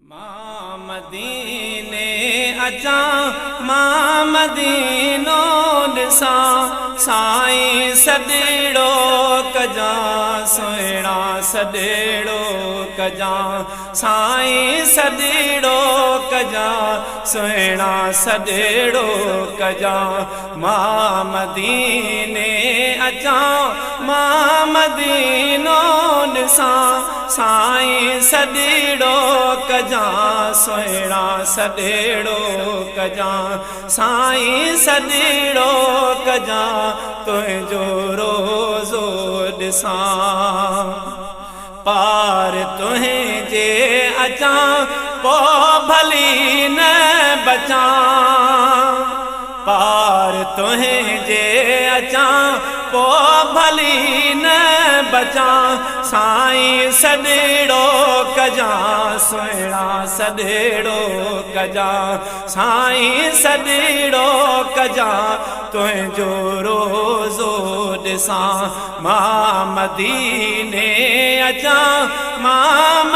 مان مديني اچان، مان مدينو ڏسان، سائين سڏڙو ڪجان، سهڻا سڏڙو ڪجان، سائين سڏڙو ڪجان، سهڻا سڏڙو ڪجان. مان مديني اچان، مان مدينو ڏسان، سائين سڏڙو ڪجان، سهڻا سڏڙو ڪجان، سائين سڏڙو ڪجان، تنهنجو روزو ڏسان. پار تنهنجي اچان پو ڀلي نه بچان، پار تنهنجي اچان پو ڀلي نه بچان، سائين سڏڙو ڪجان، سهڻا سڏڙو ڪجان، سائين سڏڙو ڪجان، تنهنجو روزو ڏسان. مان مديني اچان، مان